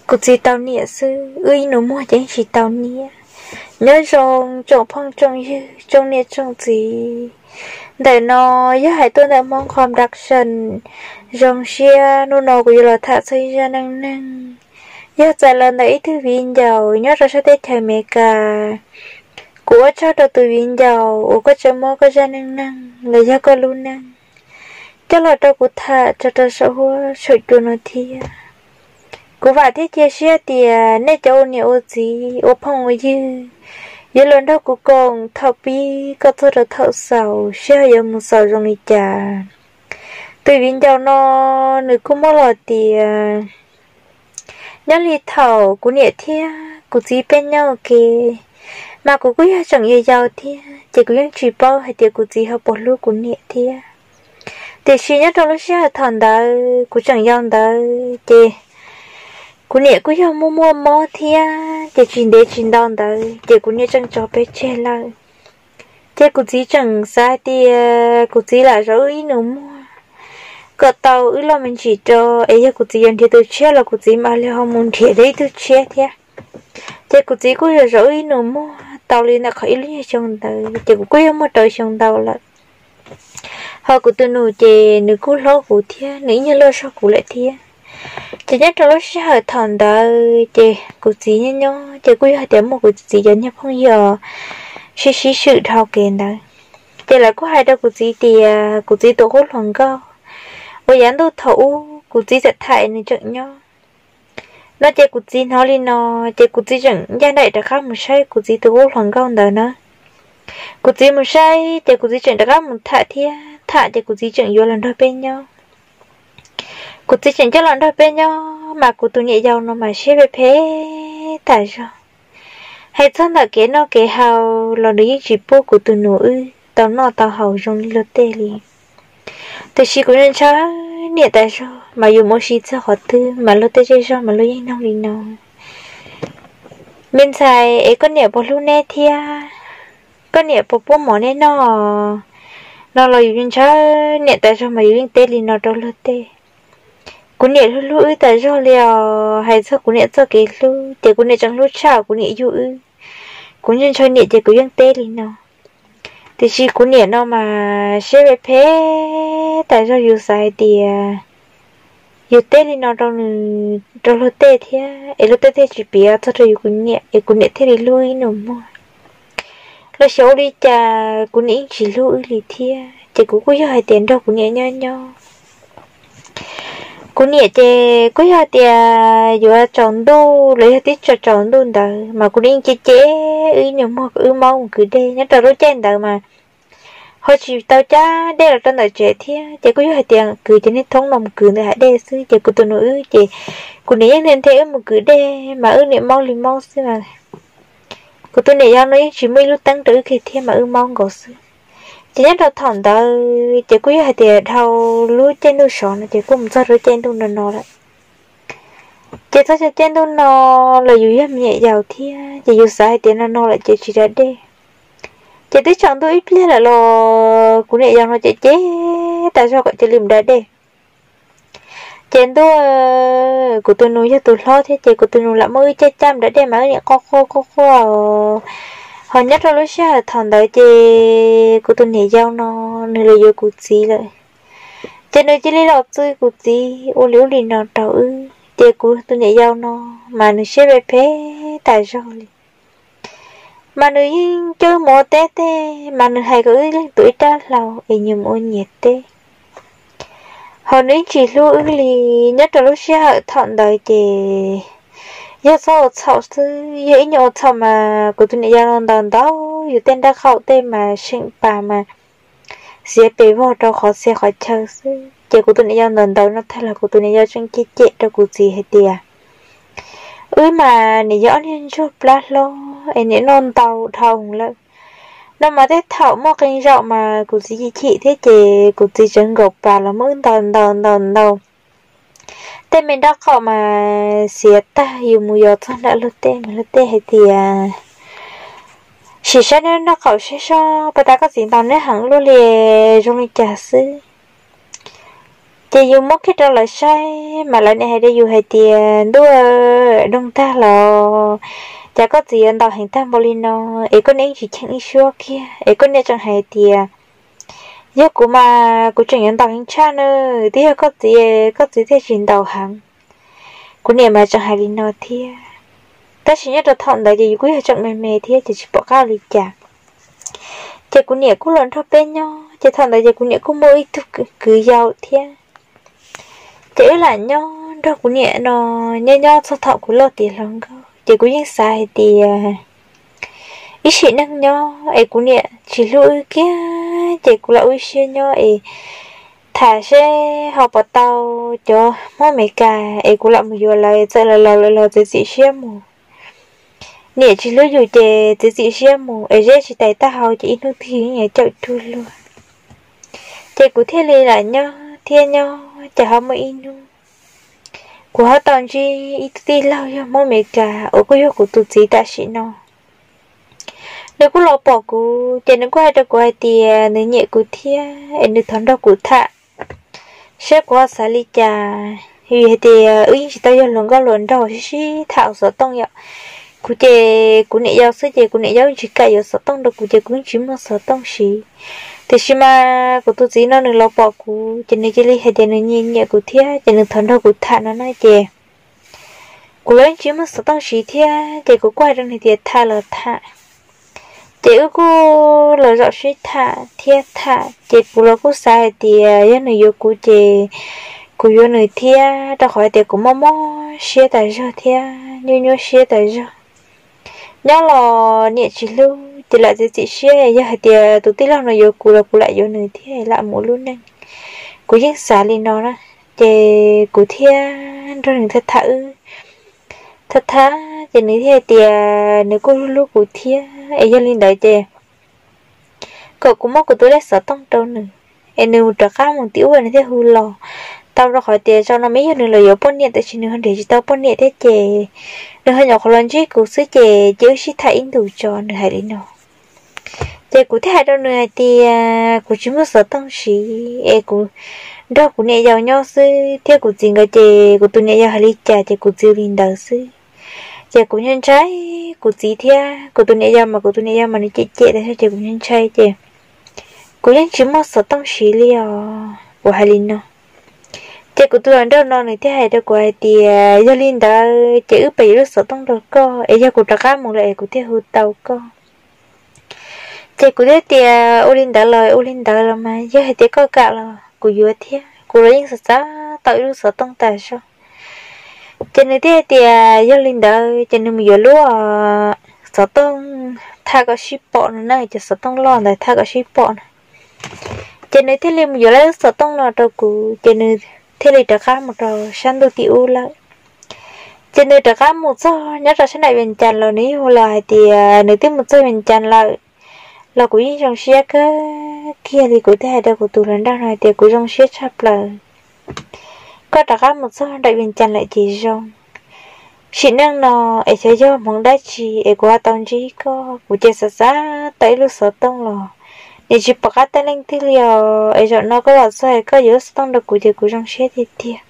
Kuv txiv tau niam xwb, wb ib nus muag ces yeej tsis tau niam. Nyob zoo tsoom phooj tsoom ywg, tsoom niam tsoom txiv. Ntawm no yog hais tuaj ntawm Hmoob Qhov Production. Zoo siab hnub no kuv yuav los tham txog ib zaj neej neeg, yog txais los ntawm ib tug viv ncaus nyob rau sab teb chaws Amelikas. Kuv ua tsaug rau tus viv ncaus uas koj tseem muab koj zaj neej neeg los yog koj lub neej coj los rau kuv tham tso rau saum huab saum cua no thiab. Kuv vam thiab cia siab tias nej cov ua niam ua txiv ua phooj ua ywg yuav los nrog kuv koom thaum pib kom txog rau thaum xaus seb ho yuav mus xaus zoo li cas. Tus viv ncaus no nws kuj muab los tias nyob li thaum kuv niam thiab kuv txiv peb nyob ua ke, mas kuv kuj yog tseem yau yau thiab ces kuv yeej tsis paub hais tias kuv txiv ho puas hlub kuv niam thiab. Tiam sis nyob rau lub sij hawm thaum ntawd kuv tseem yau ntawd ces kuv niam kuj yog muaj muaj mob thiab ces tsis ntev tsis ntau ntawd ces kuv niam tseem tso peb tseg lawm. Ces kuv txiv tseem xav hais tias kuv txiv lam zov wb ib nus muag kom tau wb loj me ntsis rau es yog kuv txiv yuav nrhiav tus tshiab los kuv txiv mam li ho mus nrhiav tau ib tug tshiab thiab. Ces kuv txiv kuj yuav zov wb ib nus muag tau li ntawm qhov ib lub nyuag xyoo ntawd ces kuv kuj yog muaj rau xyoo ntau lawm. Ho kuv tus nus ces nws kuj hlob kuv thiab nws ib nyuag loj zog kuv lawm thiab. Ces nyob rau lub sij hawm thaum ntawd ces kuv txiv nyob nyob ces kuj yog hais tias muaj kuv txiv cov niag phooj ywg sib sib swm dhau kev ntawd. Ces lawv kuj hais rau kuv txiv tias kuv txiv tus qub hluas nkauj uas yav ntuj thaum ub kuv txiv txawm tham nws tseem nyob no ces kuv txiv hnov li no ces kuv txiv tseem ncaj nraim rov qab mus saib kuv txiv tus qub hluas nkauj ntawd na. Kuv txiv mus saib ces kuv txiv tseem rov qab mus tham thiab tham ces kuv txiv tseem yuav los nrog peb nyob. Kuv txiv tseem coj los nrog peb nyob mas kuv tus niam yau no mas siab phem phem tas zog. Hais txog ntawm kev noj kev haus los nws yeej tsis pub kuv tus nus wb tau noj tau haus zoo li luag tej li. Tiam sis kuv ntshaw niam tas zog mas yus mus ua si txog qhov twg mas luag tej zej zog mas luag yeej nug li no: Me ntxhais es koj niam puas hlub neb thiab? Koj niam puas pub mov neb noj? No los yus ntshaw niam tas zog mas yus yeej teb li no rau luag tej. Kuv niam hlub hlub wb tas zog li os, hais txog kuv niam txoj kev hlub ces kuv niam tseem hlub tshaj kuv niam yug wb. Kuv ntshaw niam ces kuv yeej teb li no. Tiam sis kuv niam no mas siab phem phem tas zog, yus xav hais tias yus teb li no rau nws, rau luag tej thiab es luag tej thiaj tsis piav txog rau yus kuv niam es kuv niam thiaj li hlub ib nus muag. Los xyov ua li cas kuv niam yeej tsis hlub wb li thiab ces kuv kuj yog hais tias nrog kuv niam nyob nyob. Kuv niam ces kuj yog hais tias yuav tsaus ntuj los yog tib tsaus tsaus ntuj ntawd mas kuv niam yeej cem cem wb ib nus muag kom wb maub mus kwv dej. Nyob rau lub caij ntawd mas ho tsis tau cab dej los rau ntawm tsev thiab ces kuj yog hais tias kwv cov niag thoob no mus kwv ntawm hav dej xwb ces kuv tus nus wb ces kuv niam yeej nthe nthe wb mus kwv dej mas wb niam maub li maub xwb mas kuv tus niam yau no yeej tsis muaj ib lub teeb rau wb kiag thiab mas wb maub nkaus xwb. Ces nyob rau thaum ntawd ces kuj yog hais tias dhau lub caij ntuj sov no ces kuj mus txog rau caij ntuj no no lawm. Ces txog caij ntuj no los yus yog me nyuam yaus thiab ces yus xav hais tias no no lawm ces tsis da dej. Ces twb tsaus ntuj ib pliag lawm los kuv niam yau no ces cem tas zog kom cia li mus da dej. Ces ntuj, kuv tus nus yog tus hlob thiab ces kuv tus nus lam muab wb caj caj mus da dej mas wb niam quaj quaj quaj quaj. Ho nyob rau lub sij hawm thaum ntawd ces kuv tus niam yau no nws los yuav kuv txiv lawm. Ces nws cia li los txwv kuv txiv ua li ub li no rau wb ces kuv tus niam yau no mas nws siab phem phem tas zog li. Mas nws yeej coj wb mus ua teb tej mas nws hais kom wb leej twg ib rab hlau es nyias mus ua nyias teb. Ho nws yeej tsis hlub wb li. Nyob rau lub sij hawm thaum ntawd ces yog txhob ua txhaum xwb, yog ib nyuag ua txhaum mas kuv tus niam yau no ntaus ntaus yus tej nraub qaum tej mas seem pas mas xiav pes vog rau qhov txhia qhov chaw xwb. Ces kuv tus niam yau ntaus ntaus no tag los kuv tus niam yau tseem cem cem rau kuv txiv hais tias wb mas niam yog ob niag ntsuag plab hlob es niam noj ntau dhau lawm. No mas tej thaum muaj qee zaum mas kuv txiv chim chim thiab ces kuv txiv tseem nkaum pas los muab wb ntaus ntaus ntaus ntaus tej me nraub qaum mas xiav tag yus mus yos txog nram luag tej mas luag tej hais tias sim saib neb nraub qaum seb soj pas tas koj txiv ntaus neb heev luaj li, zoo li cas xwb. Ces yus muab kiag rau lawv saib mas lawv niaj hais rau yus hais tias, Ntuj, doog tag los, cas koj txiv yuav ntaus heev tag npaum li no, es koj niaj tsis cheem ib suab kiag, es koj niaj tseem hais tias, Yog kuv mas kuv tseem yuav ntaus heev tshaj na, twb yog koj txiv, koj txiv thiaj tsis ntaus heev. Kuv niam mas tseem hais li no thiab. Tab sis nyob rau thaum ntawd ces yus kuj yog tseem me me thiab ces tsis pom qab li cas. Ces kuv niam kuj los nrog peb nyob, ces thaum ntawd ces kuv niam kuj muaj ib tug kwv yau thiab. Ces wb lam nyob nrog kuv niam no, nyob nyob txog thaum kuv loj tiav hluas nkauj, ces kuv yeej xav hais tias ib sim neej nyob es kuv niam tsis hlub wb kiag, ces kuv lam ua ib siab nyob es tham seb ho puas tau cov Hmoob Amelikas es kuv lam mus yuav lawv, txawm lawv laus lawv los txiav txim siab mus. Niam tsis hlub yus ces txiav txim siab mus es zeb tsis tais tag hau ces ib hnub twg yus yeej yuav caum cuag luag. Ces kuv thiaj li lam nyob thiab nyob ces ho muaj ib hnub kuv ho tau ntsib ib tug tij laug yog Hmoob Amelikas uas kuj yog kuv tus txiv tam sim no. Nws kuj los pom kuv ces nws kuj hais rau kuv hais tias nws nyiam kuv thiab es nws thov nrog kuv tham seb kuv ho xav li cas. Vim hais tias wb yeej tsis tau yog hluas nkauj hluas nraug sib sib tham xov tooj yom. Kuv ces kuv niam yau xwb ces kuv niam yau tsis kam yuav xov tooj rau kuv ces kuv yeej tsis muaj xov tooj siv. Tiam sis mas kuv tus txiv no nws los pom kuv ces nws cia li hais tias nws nyiam nyiam kuv thiab ces nws thov nrog kuv tham no na ces kuv los yeej tsis muaj xov tooj siv thiab ces kuv kuj hais rau nws tias tham los tham. Ces wb kuj los zaum sib tham thiab tham ces kuv los kuj xav hais tias yog nws yuav kuv ces kuv yuav nws thiab, rau qhov hais tias kuv mob mob siab tas zog thiab nyuaj nyuaj siab tas zog. Nyob los niam tsis hlub ces lam txiav txim siab yog hais tias tus tij laug no yuav kuv los kuv lam yuav nws thiab lam mus ua lub neej. Kuv yeej xav li no na, ces kuv thiaj nrog nws tham tham wb tham tham ces nws thiaj hais tias nws kuj hlub hlub kuv thiab es yog li ntawd ces kom kuv muab kuv tus lej xov tooj rau nws es nws rov qab mus tim ub nws thiaj hu los tau, rau qhov tias zaum no mas yog nws los yuav poj niam tab sis nws ho nrhiav tsis tau poj niam thiab ces nws ho nyuam qhuav los ntsib kuv xwb ces cia wb sib tham ib ntus tso, nws hais li no. Ces kuv thiaj hais rau nws hais tias kuv tsis muaj xov tooj siv es kuv nrog kuv niam yau nyob xwb thiab kuv txiv nkawd ces kuv tus niam yau hais li cas ces kuv txiv li ntawd xwb. Ces kuv ntshai ntshai kuv txiv thiab kuv tus niam yau mas kuv tus niam yau mas nws cem cem tas zog ces kuv ntshai ntshai ces kuv yeej tsis muaj xov tooj siv li os, kuv hais li no. Ces kuv tus hluas nraug no nws thiaj hais rau kuv hais tias yog li ntawd ces wb pab yuav lub xov tooj rau koj es yog kuv rov qab mus lawm es kuv thiaj hu tau koj. Ces kuv thiaj tias ua li ntawd los ua li ntawd los mas yog hais tias koj kam los kuv yuav thiab, kuv los yeej xav xav tau ib lub xov tooj tas zog. Ces nws thiaj tias yog li ntawd ces nws mus yuav lub xov tooj tham kom sib pom no na, cov xov tooj loj ntawd tham kom sib pom no. Ces nws thiaj li mus yuav lub xov tooj no rau kuv ces nws thiaj li rov qab mus rau sab ntuj tim ub lawm. Ces nws rov qab mus txog nyob rau sab nram Vias Cas los nws yeej hu los hais tias nws twb mus txog Vias Cas lawm, los kuv yeej zoo siab kawg kiag li. Kuv thiaj hais rau kuv tus hluas nraug no hais tias kuv zoo siab tshaj plaws, koj rov qab mus txog nram Vias Cas lawm ces zoo. Sim neej no es xyov yog hmoov dab tsi es kuv ho tau ntsib koj, kuv ces xav xav tau ib lub xov tooj los nws tsis pom qab teb leej twg li os, es zaum no koj los txog koj yuav lub xov tooj rau kuv ces kuv zoo siab tiag tiag.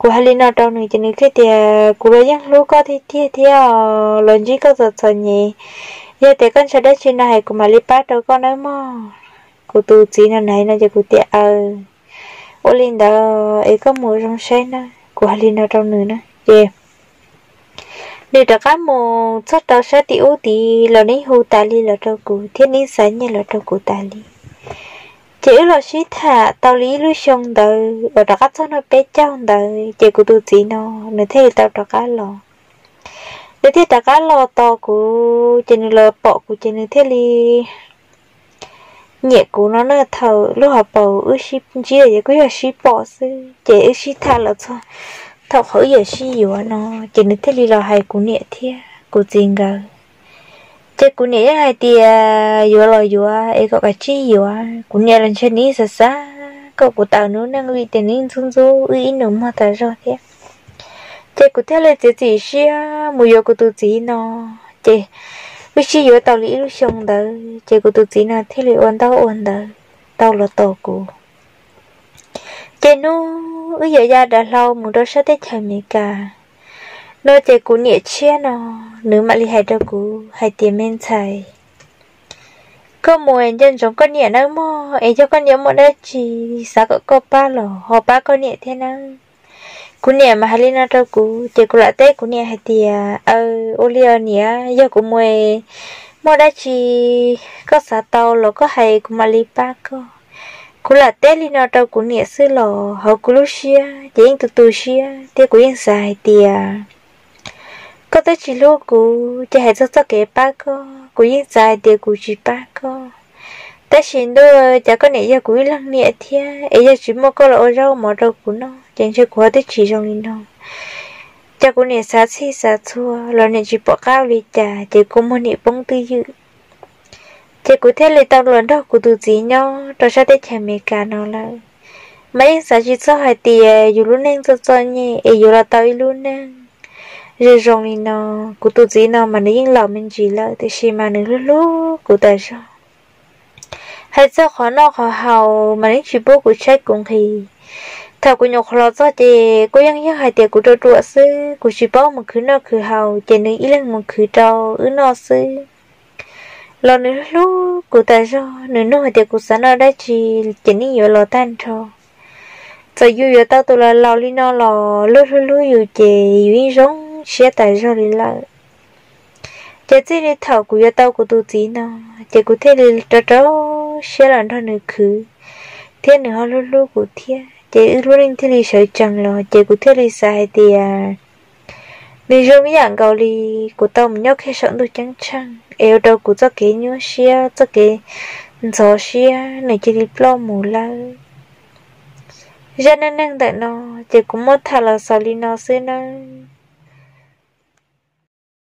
Kuv hais li no rau nws ces nws thiaj tias kuv los yeej hlub koj tiag tiag thiab, los ntsib koj txom txom nyem, yog tias koj ntshaw dab tsi no hais kuv mam li pab rau koj nawb mog. Kuv tus txiv no naiv no ces kuv tias aw, ua li ntawd es koj mus zoo saib na, kuv hais li no rau nws na. Ces nws rov qab mus txog rau sab tim ub tid los neb hu tas li los rau kuv thiab neb xa nyiaj los rau kuv tas li. Ces wb los sib tham tau li ib lub xyoo ntawd uas rov qab txog hnub peb caug ntawd ces kuv tus txiv no nws thiaj li tau rov qab los. Nws thiaj rov qab los tos kuv ces nws los pom kuv ces nws thiaj li nyiam kuv no na. Thaum lub hauv paus wb sib ntsib ces kuj yog sib pom xwb ces wb sib tham los txog thaum qhov wb yuav sib yuav no ces nws thiaj li los hais kuv niam thiab kuv txiv nkawd. Ces kuv niam yeej hais tias yuav los yuav es kom kav tsij yuav. Kuv niam los ntshe nws xav xav kom kuv tawm nws lub neej vim tias nws ntxub ntxub wb ib nus muag tas zog thiab. Ces kuv thiaj li txiav txim siab mus yuav kuv tus txiv no. Ces wb sib yuav tau li ib lub xyoo ntawd ces kuv tus txiv no thiaj li ua ntaub ua ntawv tau los tos kuv. Ces hnub wb yuav ya dav hlau mus rau sab teb chaws Amelikas no ces kuv niam tshiab no nws mam li hais rau kuv hais tias, me ntxhais, koj mus nco ntsoov koj niam nawb mog, es yog koj niam muaj dab tsi xav kom koj pab los ho pab koj niam thiab nawb. Kuv niam mas hais li no rau kuv ces kuv lam teb kuv niam hais tias, aw, ua li os niam, yog kuv mus muaj dab tsi koj xav tau los koj hais kuv mam li pab koj. Kuv lam teb li no rau kuv niam xwb los hauv kuv lub siab ces yeej tu tu siab thiab kuv yeej xav hais tias koj twb tsis hlub kuv ces hais txog txoj kev pab koj kuv yeej xav hais tias kuv tsis pab koj. Tab sis ntuj, cas koj niam yog kuv ib leeg niam thiab es yog tsis muaj koj los ua zaub mov rau kuv noj ces ntshe kuv ho twb tsis zoo li no. Ces kuv niam xav txhij xav txhua los niam tsis pom qab ua li cas ces kua muag niam poob twj ywm. Ces kuv thiaj li tau los nrog kuv tus txiv nyob rau sab teb chaws Amelikas no lawm. Mas yeej xav tsis txog hais tias yus lub neej txom txom nyem es yuav los tau ib lub neej zoo zoo li no. Kuv tus txiv no mas nws yeej laus me ntsis lawm tiam sis mas nws hlub hlub kuv tas zog. Hais txog qhov noj qhov haus mas nws yeej tsis pub kuv tshaib kuv nqhis. Thaum kuv nyuam qhuav los txog ces kuj yeej yog hais tias kuv ruam ruam xwb, kuv tsis paub mus khwv noj khwv haus ces nws ib leeg mus khwv rau wb noj xwb. Los nws hlub kuv tas zog, nws nug hais tias kuv xav noj dab tsi ces nws yuav los tag nrho. Txawm yus yuav tau tus laus laus li no los luag hlub hlub yus ces yus yeej zoo siab tas zog li lawm. Ces txij li thaum kuv yuav tau kuv tus txiv no ces kuv thiaj li rau rau siab los nrog nws khwv, thiab nws ho hlub hlub kuv thiab ces wb lub neej thiaj li sawv tsees los ces kuv thiaj li xav hais tias nws zoo ib yam nkaus li kuv tau mus nyob kiag saum ntuj ceeb tsheej es ua rau kuv txoj kev nyuaj siab txoj kev ntxhov siab nws cia li ploj mus lawm. Zaj neej neeg ntawm no ces kuv muab tham los xaus li no xwb nawb.